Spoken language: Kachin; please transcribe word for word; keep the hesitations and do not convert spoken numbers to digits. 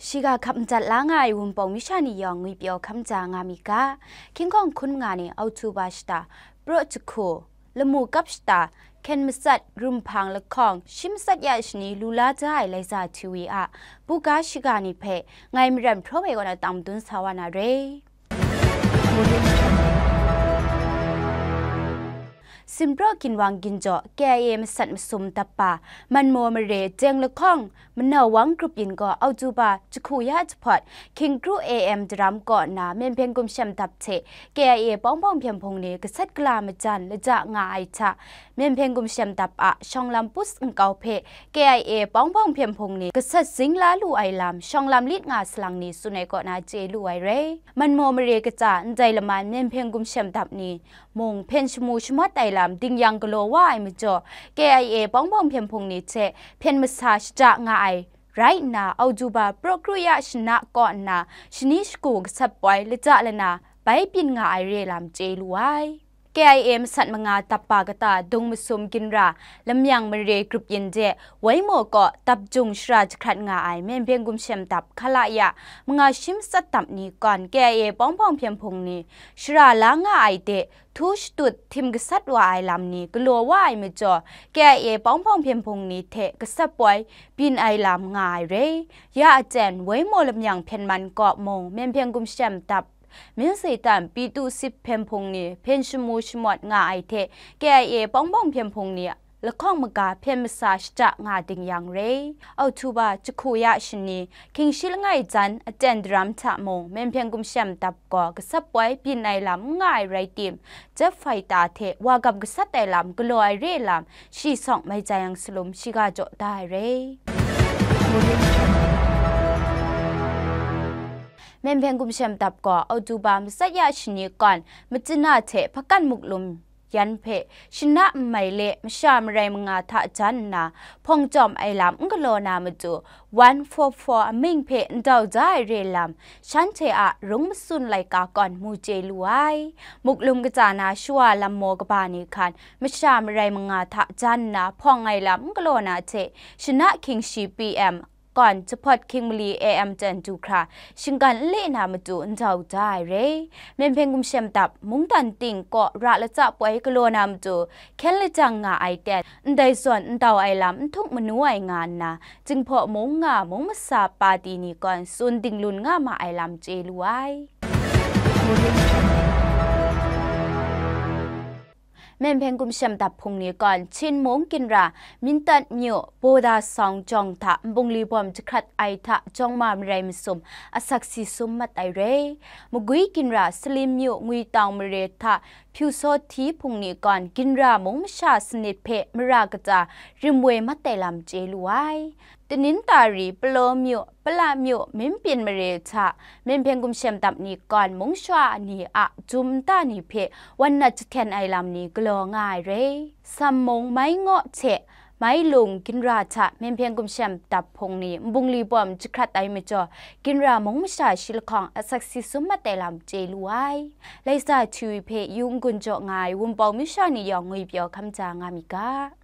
Shiga hkap madat la nga ai Wunpawng masha ni yawng ngwipyaw hkam ja nga mi ga. Hkying hkawng hkun nga ni Oktoba shata, Praw jahku, lamu kap shata, hkyen matsat, rumhpang lahkawng, shi matsat ya shani lu la ja ai Laiza T V a buga shiga ni hpe ngai Maram Hpraw Wai kaw na tang madun sa wa na re. Sinpraw ginwang ginjaw K I A masat masum dap pa, Manmaw mare Jeng lahkawng, Manau Wang grup yin gaw Oktoba jahku ya jahpawt, Hkying kru A M daram kaw nna Myen Hpyen Gumshem Dap hte K I A pawng pawng hpyen hpung ni gasat gala majan laja nga ai hta, Myen Hpyen Gumshem Dap a shawng lam pus nkau hpe K I A pawng pawng hpyen hpung ni gasat zing la lu ai lam shawng lam lit nga salang ni tsun ai kaw na chye lu ai rai. Manmaw mare kaja ndai laman Myen Hpyen Gumshem Dap ni mung hpyen shamu shamawt ai lam dingyang galaw wa ai majaw, K I A pawng pawng hpyen hpung ni hte hpyen masa shaja nga ai rai nna, Oktoba praw kru ya shana kaw nna shani shagu gasat poi laja lana bai byin nga ai re lam chye lu ai. K I A masat manga dap pa kata dung masum ginra Lamyang mare grup yin de Waimaw kaw dap jung shara jahkrat nga ai Myen Hpyen Gumshem Dap hkala ya manga shi matsat dap ni kawn K I A pawng pawng hpyen hpung ni shara la nga ai de htu shatut htim gasat wa ai lam ni galaw wa ai majaw, K I A pawng pawng hpyen hpung ni hte gasat poi byin ai lam nga ai re. Ya aten, Waimaw Lamyang hpyen man kaw mung Myen Hpyen Gumshem Dap, Myen Se Tan, Pitu Sip hpyen hpung ni hpyen shamu shamawt nga ai hte K I A pawng pawng hpyen hpung ni lahkawng maga hpyen masa shaja nga dingyang re. Oktoba jahku ya shani, hkying shi langai jan aten daram hta mung Myen Hpyen Gumshem Dap gaw gasat poi byin ai lam n nga ai rai tim, jet fighter hte wa gap gasat ai lam galaw ai re lam, shi sawng mai jai yang salum shiga jaw da ai re. Myen Hpyen Gumshem Dap gaw Oktoba matsat ya shani kawn, Machina hte Hpakan Muklum yan hpe shana n mai le masha marai manga hta jan nna hpawng chyawm ai lam n galaw na matu, one four four amying hpe ndau ja ai re lam, shanhte a rung matsun laika kawn mu chye lu ai. Muklum kaja na shawa lam maw kaba ni hkan masha marai manga hta jan nna hpawng ai lam n galaw na hte, shana hkying shi P M kawn jahpawt hkying mali A M ten du hkra shinggan n le na matu ndau da ai re. Myen Hpyen Gumshem Dap mungdan ting kaw ra latsa poi galaw na matu hkyen lajang nga ai ten, ndai zawn ndau ai lam n htuk manu ai nga nna, Jinghpaw mung nga mung masa pati ni kawn tsun dinglun nga ma ai lam chye lu ai. Myen Hpyen Gumshem Dap hpung ni kawn Chin mung ginra Mindat myu, Boda Sawng jawng hta nbungli bawm jahkrat ai hta jawng ma marai masum asak si sum mat ai re. Magwi ginra Salim myu, Ngwitawng mare hta Pyu Saw Hti hpung ni kawn ginra mung masha sanit hpe mara kaja rim woi mat ai lam chye lu ai. Tanin Tari, Palaw myu, Pala myu, Minpyin mare hta Myen Hpyen Gumshem Dap ni kawn mung shawa ni a jum nta ni hpe wan nat jahten ai lam ni galaw nga ai re. Sam mung Mai Ngaw hte Mai Lung ginra hta Myen Hpyen Gumshem Dap hpung ni nbungli bawm jahkrat ai majaw, ginra mung masha shi lahkawng asak si sum mat ai lam chye lu ai. Laiza T V hpe yu n-gun jaw nga ai Wunpawng masha ni yawng ngwipyaw hkam ja nga mi ga.